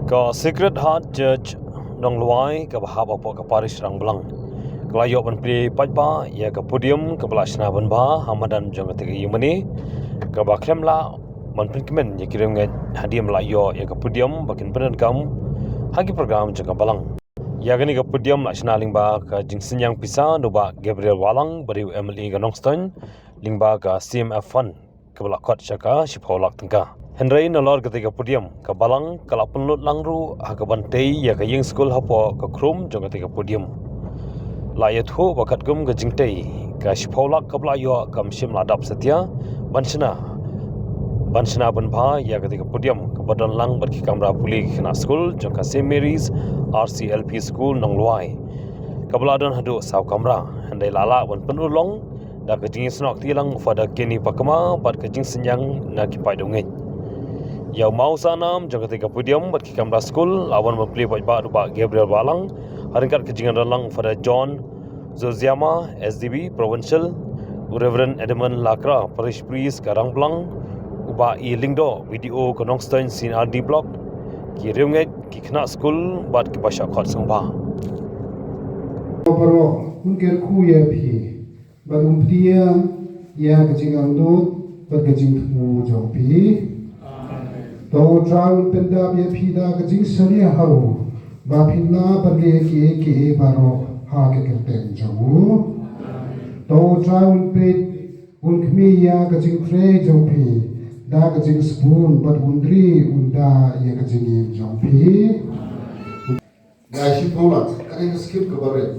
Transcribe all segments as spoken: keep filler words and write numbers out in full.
Ka Sacred Heart Church Nonglwai kaba hap hapoh ka parish Rangblang ka la ïoh ban plie paidbah ïa ka podium kaba la shna ban bha ha madan jong kata ka ïingmane kaba khlem lah ban pynkmen ïa ki riewngeit hadien ba la ïoh ïa ka podium ba kin pyndonkam ha ki program jong ka balang. Ïa kane ka podium la shna lyngba ka jingsynñiang pisa na u Bah Gabriel Wahlang, ba dei u M L A ka Nongstoiñ, lyngba ka C M F fund kaba la khot sha ka shiphew lak tyngka. Hynrei nalor kata ka podium ka balang ka la pynlut lang ruh ha kaban tei ïa ka ïing skul hapoh ka khrum jong kata ka podium. La ïathuh ba katkum ka jingtei, ka shiphew lak kaba la ïoh kam shym la dap satia ban shna ban shna ban bha ïa kata ka podium kaba don lang bad ki kamra pule ki khynnah skul jong ka St Mary's R C L P School Nonglwai, kaba la don haduh saw kamra. Hynrei la lah ban pynurlong da ka jingïasnoh kti lang u Father Kenny Pakma bad ka jingsynñiang na ki paid u ngeit. Ïa u maw sa nam jong kata ka podium bad ki kamra skul la wan ban plie paidbah da u Bah Gabriel Wahlang, ha ryngkat ka jingïadon lang u Father John Zosiama, S D B Provincial, u Reverend Edmund Lakra, Parish Priest ka Rangblang, u Bah E Lyngdoh, B D O ka Nongstoiñ C and R D Block, ki riewngeit, ki khynnah skul bad kiba shah khot sngewbha. Baroh un kyrkhu ïa phi bad un pdiang ïa ka jingangnud bad ka jingthmu jong phi. To U Trai un pyndap ïa phi da ka jingsngewbha ba phin lah ban leh kiei kiei baroh ha ka kyrteng jong u. To U Trai un peit, un khmih ïa ka jingtrei jong phi da ka jingsbun bad un ri un da ïa ka jingim jong phi. Nga shiphew lak, ka dei ka skim kaba rit.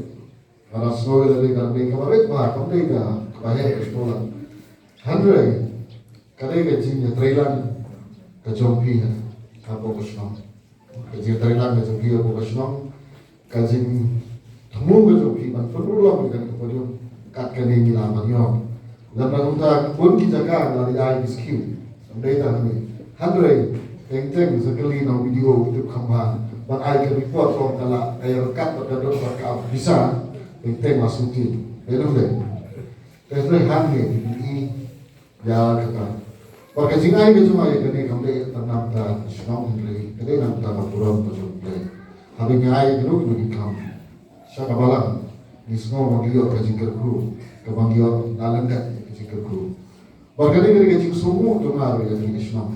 Nga la sngew ïa ka dei ka dei kaba rit bha, kam dei ka kaba heh ka shiphew lak. Hynrei ka dei ka jingïatreilang ka jong phi ha, hapoh ka shnong. Ka jingïatreilang ka jong phi hapoh ka shnong, ka jingthmu ka jong phi ban pynurlong ïa kane ka podium, kat kane ngi la ban ïoh. Lada kumta bun ki jaka la dei ai ki skim. Kam dei tang hangne. Hynrei teng teng sa kylli na u B D O u tip kham bha ban ai ka report, kong ka la ai ryngkat bad ka dot bad ka ap visa. Teng teng la sngewthuh. Dei nang dei. Te hynrei hangne i ïa kata. Bad ka jingai ka jong nga ïa kane kam dei tang namta shnong, hynrei ka dei namta ka burom ka jong U Blei. Haba ngi ai ka duk ngi kam sha ka balang, ngi sngew ba ngi ïoh ka jingkyrkhu kaba ngi ïoh na lyndet ka jingkyrkhu. Bad ka dei ka dei ka jingsngewnguh jong nga ruh ïa kane ka shnong.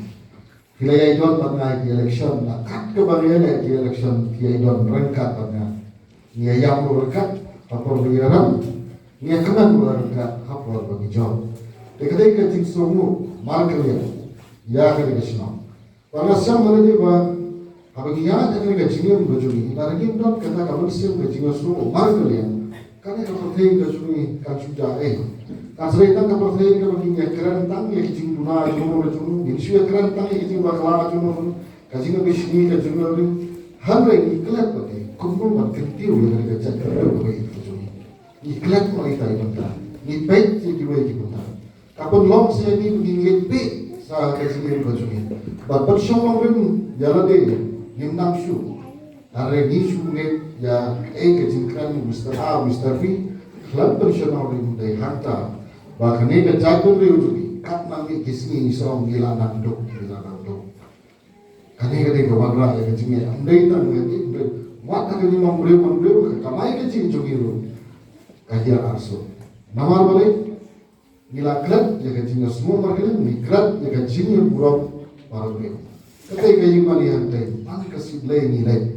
Phi la ïai don bad nga ïa ki election, la kat kaba ngi ïa leh ki election phi ïai don ryngkat bad nga. Ngi ïa ïam ruh ryngkat ha por ba ngi ïaram, ngi ïa kmen ruh ryngkat ha por ba ngi jop. Te ka dei ka jingsngewnguh markylliang ïa kane ka shnong. Bad nga sngewthuh lade ba haba ngi ïaid ha kane ka jingim ka jong ngi, lada ngim don kata ka mynsiem ka jingïasngewnguh markylliang, kane ka pyrthei ka jong ngi kan shu jia ei. Kan sa dei tang ka pyrthei kaba ngin ïakren tang ïa ki jingduna jong ngi, ngin shu ïakren tang ïa ki jingbakla jong ngi, ka jingïabishni ka jong ngi. Hynrei ngi klet bad ngi kumno ban kyntiew ïa kane ka jaitbynriew kaba ïeit ka jong ngi. Ngi klet ma ita i bynta, ngi peit ïa kiwei ki bynta. Ka pynlong sa ïa ngi ba ngin ngeit beit sa ka jingim ka jong ngi. Bad pynshong nongrim ïa lade ngim nang shuh. Hynrei ngi shu ngeit ïa kaei ka jingkren Mister A, Mister B, khlem pynshong nongrim. Dei hangta ba kane ka jaitbynriew jong ngi, katba ngi ki sngi ngi song ngi la nang duk, ngi la nang duk. Kane ka dei ka wanrah ïa ka jingngeit. Ym dei tang ïa ngi, ym dei. Wat ha ka jingmong briew, mong briew, ka kamai ka jing jong ngi ruh ka hiar arsut. Namar balei? Ngi la klet ïa ka jingïasngew markylliang, ngi klet ïa ka jingïaburom baroh briew. Kata ka ïing mane hangtei, man ka sib Blei ngi leit,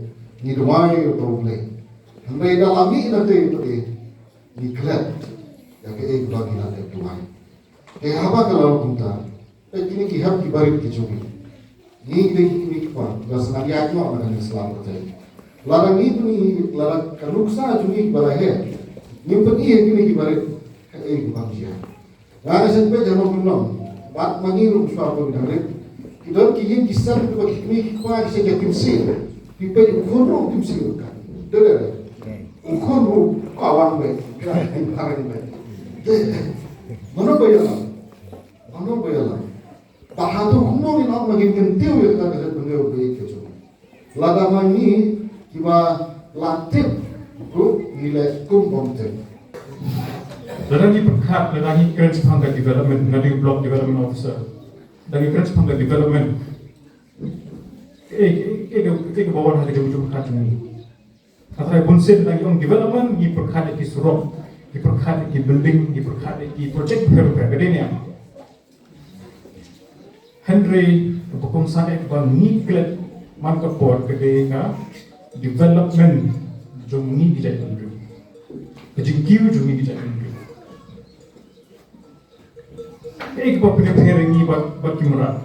ngi duwai ïa U Blei. Hynrei da la mih na tei pat, ngi klet ïa kaei kaba ngi la dep duwai. Te haba ka la long kumta, peit kine ki hep ki barit ki jong ngi. Ngi dei ki kmie ki kpa, la sa nang ïaid noh na kane ka sla pyrthei. Lada ngi pyni, lada ka nuksa jong ngi ba la heh, ngim pyni ïa kine ki barit, kaei kaba ngi ïa. Nga nga sngewbha ïa nongkyndong bad ma ngi ruh shuwa ba ngi dang rit. Ki don ki ïing ki sem kiba ki kmie ki kpa ki shait ïa tim sir. Phi peit u khun ruh tim sir ka. Dei dei. U khun ruh ka wan beit. Ka tim pareng beit. Dei dei. Mano ba ïalam? Mano ba ïalam? Bad hato kumno ngin ong ba ngin kyntiew ïa kata ka jaitbynriew ba ïeit ka jong ngi? Lada ma ngi kiba la tip ruh ngi leh kum bym tip. Lada ngi pyrkhat, lada ngi kren shaphang ka development, nga dei block development officer. Lada ngi kren shaphang ka development, Eh, eh, eh, eh, eh, ba wan ha ka jong jong ka jong ni. Ka trai bun sien tang ong development, ngi pyrkhat ïa ki surok, ngi pyrkhat ïa ki building, ngi pyrkhat ïa ki project pher pher, ka dei ne em? Hynrei ka ba kongsan eh ba ngi klet man ka por ka dei ka development jong ngi ki jaitbynriew. Ka jingkiew jong ngi ki jaitbynriew. Ka ei kaba pynïapher ïa ngi bad, bad ki mrad.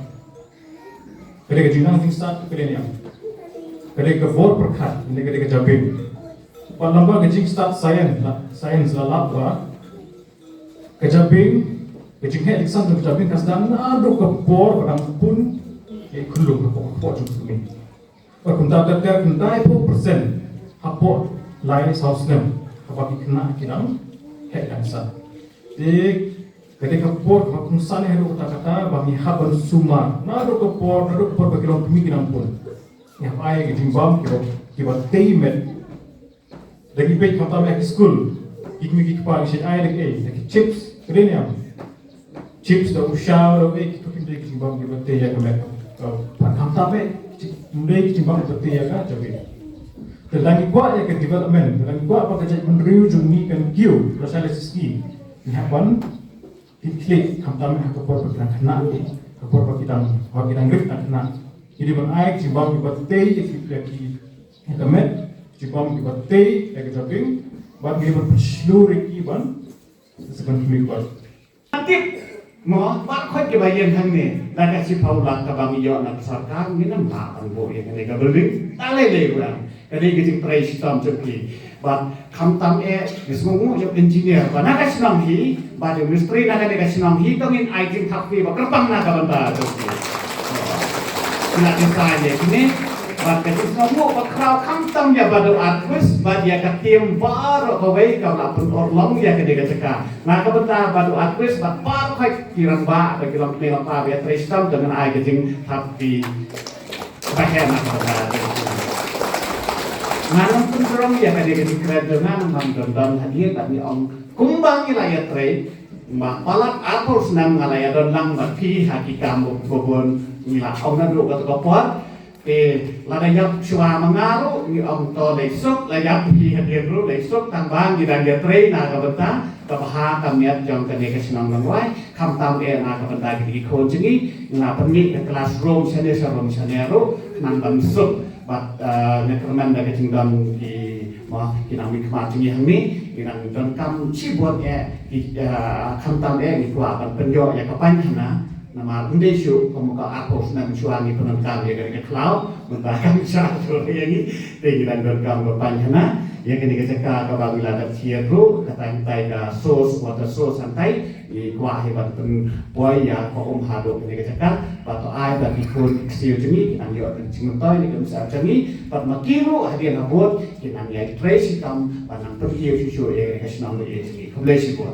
Ka dei ka jingnang jingstad, ka dei ne em? Ka dei ka bor pyrkhat, ne ka dei ka jabieng. Bad lem bad ka jingstad science la, science la lap ba ka jabieng, ka jingheh jingsan jong ka jabieng ka sdang naduh ka por ba dang pun ïa i khunlung, hapoh, hapoh jong ka kmie. Bad kumta ter ter khyndai phew percent hapoh lai saw snem kaba ki khynnah ki dang heh dang san. Te ka dei ka por kaba kongsan eh haduh katta katta ba ngi hap ban sumar naduh ka por, naduh ka por ba ki long kmie ki dang pun. Ngi hap ai ka jingbam kiba, kiba tei met. Da ngi peit khamtam ïa ki skul, ki kmie ki kpa ngi shait ai da ki, da ki chips, ka dei ne em? Chips, da u shaw, da u ei, ki to kim dei ki jingbam kiba tei ïa ka met. Pat khamtam eh, ym dei ki jingbam kiba tei ïa ka jabieng. Te lada ngi kwah ïa ka development, lada ngi kwah ba ka jaitbynriew jong ngi kan kiew, lashai lashisngi, ngi hap ban pynkhih khamtam eh ha ka por ba ki dang khynnah, ka por ba ki dang, ba ki dang rit dang khynnah. Ngi dei ban ai ki jingbam kiba tei ïa ki, ïa ki, ïa ka met, ki jingbam kiba tei ïa ka jabieng, bad ngi dei ban pynshlur ïa ki ban sa kynthmih bad. Tip mo, baroh khoit kiba ïeng hangne, da ka shiphew lak kaba ngi ïoh na ka sorkar, ngim lah ban buh ïa kane ka building. Ta lei lei ruh em. Ka dei ka jingtrei shitom jong ki. Bad khamtam eh, ngi sngewnguh ïa u engineer ba na ka shnong hi, bad ïa u mistri na kane ka shnong hi, to ngin ai jingthap kti ba kyrpang na ka bynta jong ki. Ngi la design ïa kine, bad ka jingsngewnguh bakhraw khamtam ïa Bah Doad Quist, bad ïa ka team baroh kawei kaba la pynurlong ïa kane ka jaka. Na ka bynta Bah Doad Quist bad baroh khoit ki rangbah, bad ki longkmie longpa ba ïatrei shitom, to ngin ai ka jingthap kti ba heh na ka bynta. Ngan ym pynjrong ïa kane ka jingkren jong nga, ngan ym don don hadien, bad ngi ong kumba ngi la ïatrei, ba palat arphew snem nga la ïadon lang bad phi ha ki kam ba bun, ngi la ong naduh kato ka por. Te lada ïap shuwa ma nga ruh, ngi ong to lei suk, la ïap hi hadien ruh lei suk, tang ba ngi dang ïatrei na ka bynta ka bha ka miat jong kane ka shnong Nongrwai. Khamtam eh na ka bynta ki khun jong ngi, nga pynmih ka classroom shane sha room shane ruh, khnang ban suk, bad, eh, nga kyrmen da ka jingdon ki, mo, ki nongmih khmat jong ngi hangne, ki nang donkam shibun eh, ki, eh, khamtam eh ngi kwah ban pynïoh ïa ka painkhana. Namar ym dei shuh kum ka arphew snem shuwa ngi pyndonkam ïa kane ka khlaw, mynta kam shah shuh ïa ngi, te ngi dang donkam ka painkhana. Ïa kane ka jaka kaba ngi la dep thied ruh, ka tang tai ka source, water source hangtai, ngi kwah hi ban pynpoi ïa ka um haduh kane ka jaka, bad to ai ba ki khun ki ksiew jong ngi ki nang ïoh ka jingmyntoi na ka bynta jong ngi, bad ma ki ruh hadien habud ki nang ïai trei shitom ban nang pynkiew shuh shuh ïa kane ka shnong ba ïeit jong ngi. Khublei shibun.